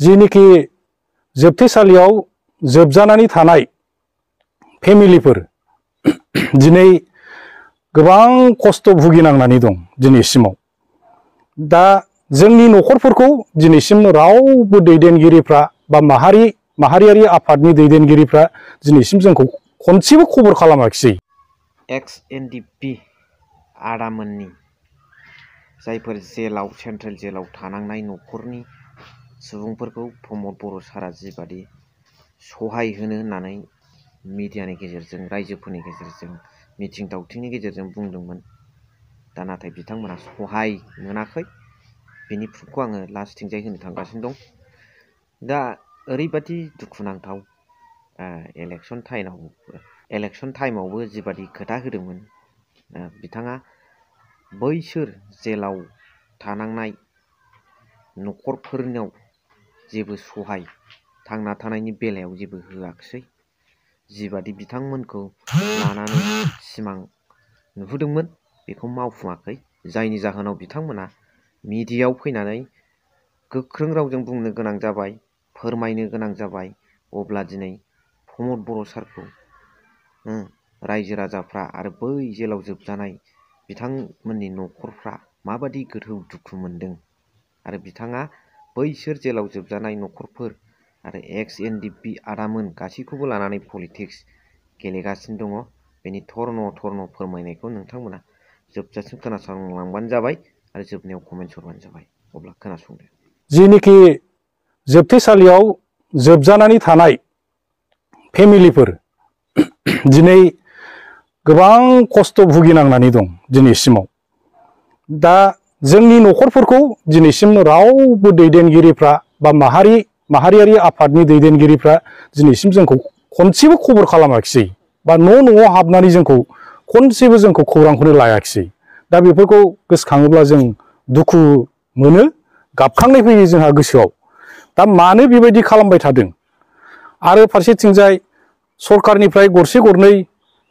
जिनिखि जोबथेसालियाव जोबजानानै थानाय फेमिलिफोर दिनै गोबां खस्थ' भुगिनांनानै दं दिनैसिमाव। दा जोंनि न'खरफोरखौ दिनैसिम रावबो दैदेनगिरिफ्रा बा माहारियारि आफादनि दैदेनगिरिफ्रा दिनैसिम जोंखौ खनसेबो खबर खालामाखिसै। XNDP आदामोननि जायफोर जेलाव सेन्ट्रेल जेलाव थानांनाय न'खरनि सुबुंफोरखौ प्रमद बर' सारा जिबादि सहाय होनो होननानै मिडियानि गेजेरजों रायजोफोरनि गेजेरजों मिथिं दावथिंनि गेजेरजों बुंदोंमोन। दा नाथाय बिथांमोना सहाय मोनाखै। बेनि प्रुफखौ आङो लास्टथिंजाय होनो थांगासिनो दं। दा ओरैबादि दुखुनांथाव इलेक्सन टाइमावबो जिबादि खोथा होदोंमोन बिथाङा बैसोर जेलाव थानांनाय न'खरफोरनाव जेबो सहाय थांना थानायनि बेलायाव जेबो होआखिसै। जिबादि बिथांमोनखौ लानानै सिमां नुहोदोंमोन बेखौ मावफुङाखै। जायनि जाहोनाव बिथांमोना मिडियायाव फैनानै गोख्रों रावजों बुंनो गोनां जाबाय, फोरमायनो गोनां जाबाय। अब्ला दिनै प्रमद बर' सारखौ रायजो राजाफ्रा आरो बै जेलाव जोबजानाय बिथांमोननि न'खरफ्रा माबादि गोथौ दुखु मोनदों आरो बिथाङा बैसोर जेलाव जोबजानाय न'खरफोर आरो XNDP आदामोन गासैखौबो लानानै पलिटिक्स गेलेगासिनो दङ। बेनि धर्न फोरमायनायखौ नोंथांमोना जोबजासिम खोनासंलांबानो जाबाय आरो जोबनायाव कमेन्ट्स हरबानो जाबाय। अब्ला खोनासंदो। जिनिखि जोबथेसालियाव जोबजानानै थानाय फेमिलिफोर दिनै गोबां खस्थ' भुगिनांनानै दं दिनैसिमाव। दा जोंनि न'खरफोरखौ दिनैसिम रावबो दैदेनगिरिफ्रा बा माहारियारि आफादनि दैदेनगिरिफ्रा दिनैसिम जोंखौ खनसेबो खबर खालामाखिसै बा न'आव हाबनानै खनसेबो जोंखौ खौरांखौनो लायाखिसै। दा बेफोरखौ गोसोखाङोब्ला जों दुखु मोनो, गाबखांनाय फैयो जोंहा गोसोआव। दा मानो बेबायदि खालामबाय थादों? आरो फारसेथिंजाय सरकारनिफ्राय गरसे गरनै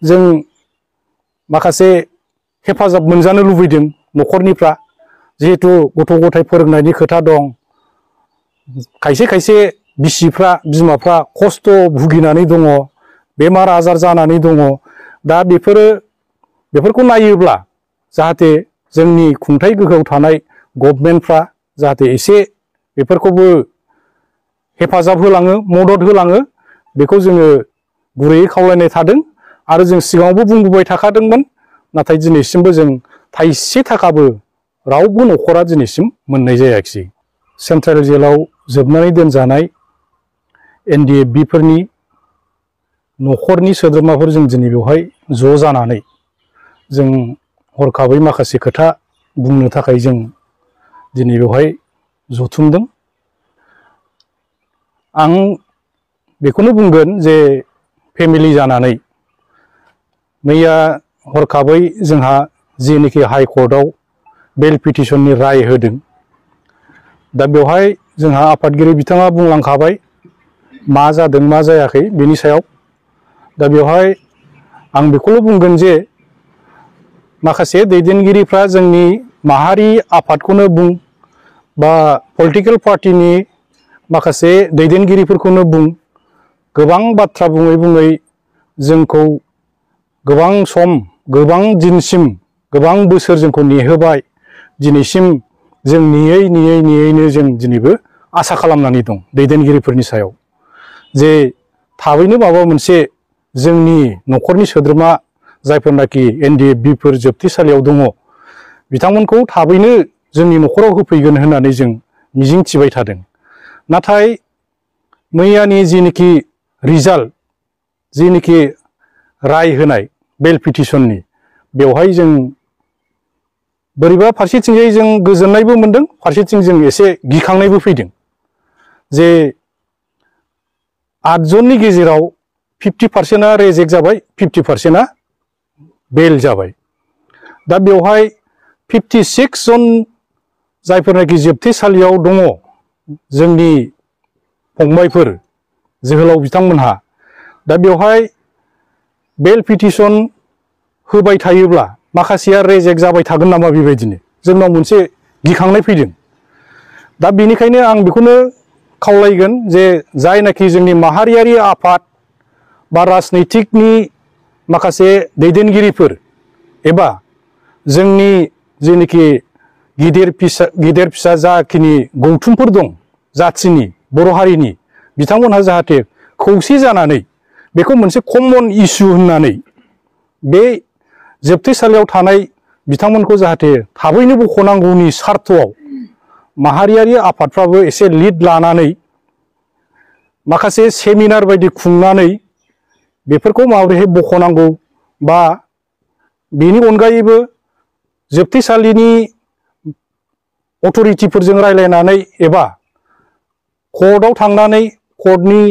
जों माखासे हेफाजाब मोनजानो लुबैदों न'खरनिफ्रा। जिहेतु गथ' गथाय फोरोंनायनि खोथा दं। खायसे बिमाफ्रा खस्थ' भुगिनानै दङ, बेमार आजार जानानै दङ। दा बेफोरखौ नायोब्ला जाहाथे जोंनि खुंथाय गोहोआव थानाय गभर्नमेन्टफ्रा जाहाथे एसे बेफोरखौबो हेफाजाब होलाङो, मदद होलाङो, बेखौ जोङो गुरैयै खावलायनाय थादों। आरो जों सिगाङावबो बुंबोबाय थाखादोंमोन। नाथाय दिनैसिमबो जों थाइसे थाखाबो रावबो न'खरा दिनैसिम मोननाय जायाखिसै। सेन्ट्रेल जेलाव जोबनानै दोनजानाय NDFB-फोरनि न'खरनि सोद्रोमाफोर जों दिनै बेवहाय ज' जानानै जों हरखाबै माखासे खोथा बुंनो थाखाय जों दिनै बेवहाय जथुमदों। आं बेखौनो बुंगोन जे फेमिलि जानानै मैया हरखाबै जोंहा जेनिखि हाइकर्टआव बेल पिटिसननि राय होदों। दा बेवहाय जोंहा आफादगिरि बिथाङा बुंलांखाबाय मा जादों मा जायाखै बेनि सायाव। दा बेवहाय आं बेखौल' बुंगोन जे माखासे दैदेनगिरिफ्रा जोंनि माहारि आफादखौनो बुं बा पलिटिकेल पार्टिनि माखासे दैदेनगिरिफोरखौनो बुं, गोबां बाथ्रा बुङै जोंखौ गोबां सम, गोबां दिनसिम, गोबां बोसोर जोंखौ नेहोबाय। दिनैसिम जों नेयैनो जों दिनैबो आसा खालामनानै दं दैदेनगिरिफोरनि सायाव जे थाबैनो माबा मोनसे जोंनि न'खरनि सोद्रोमा जायफोरनाखि NDFB-फोर जोबथेसालियाव दङ बिथांमोनखौ थाबैनो जोंनि न'खराव होफैगोन होननानै जों मिजिं थिबाय थादों। नाथाय मैयानि जिनिखि रिजाल्ट, जिनिखि राय होनाय बेल पिटिसननि, बेवहाय जों बोरैबा फारसेथिंजाय जों गोजोननायबो मोनदों, फारसेथिं जों एसे गिखांनायबो फैदों जे 8 जननि गेजेराव 50%आ रेजेक्ट जाबाय, 50%आ बेल जाबाय। दा बेवहाय 56 जन जायफोरनाखि जोबथेसालियाव दङ जोंनि फंबायफोर जोहोलाव बिथांमोनहा, दा बेवहाय बेल पिटिसन होबाय थायोब्ला माखासेया रेजेक्ट जाबाय थागोन नामा बेबायदिनो जोंनाव मोनसे गिखांनाय फैदों। दा बेनिखायनो आं बेखौनो खावलायगोन जे जायनाखि जोंनि माहारियारि आफाद बा राजनैतिकनि माखासे दैदेनगिरिफोर एबा जोंनि जेनोखि गिदिर फिसा जाखिनि गौथुमफोर दं जाथिनि बर' हारिनि बिथांमोनहा जाहाथे खौसे जानानै बेखौ मोनसे कमन इस्यु होननानै बे जोबथेसालियाव थानाय बिथांमोनखौ जाहाथे थाबैनो बख'नांगौनि सार्थआव माहारियारि आफादफ्राबो एसे लिड लानानै माखासे सेमिनार बायदि खुंनानै बेफोरखौ माबोरैहाय बख'नांगौ बा बेनि अनगायैबो जोबथेसालिनि अथ'रिटिफोरजों रायलायनानै एबा कर्टआव थांनानै कर्टनि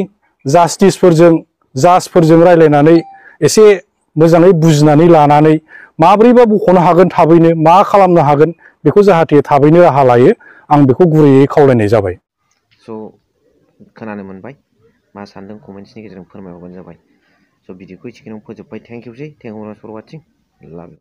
जाजफोरजों रायलायनानै एसे मोजाङै बुजिनानै लानानै माब्रैबा बख'नो हागोन थाबैनो मा खालामनो हागोन बेखौ जाहाथे थाबैनो राहा लायो आं बेखौ गुरैयै खावलायनाय जाबाय। स' खोनानो मोनबाय मा सानदों कमेन्ट्सनि गेजेरजों फोरमायहरबानो जाबाय। स' भिडिअखौ एसेखिनियावनो फोजोबबाय। Thank you for watching. Love U.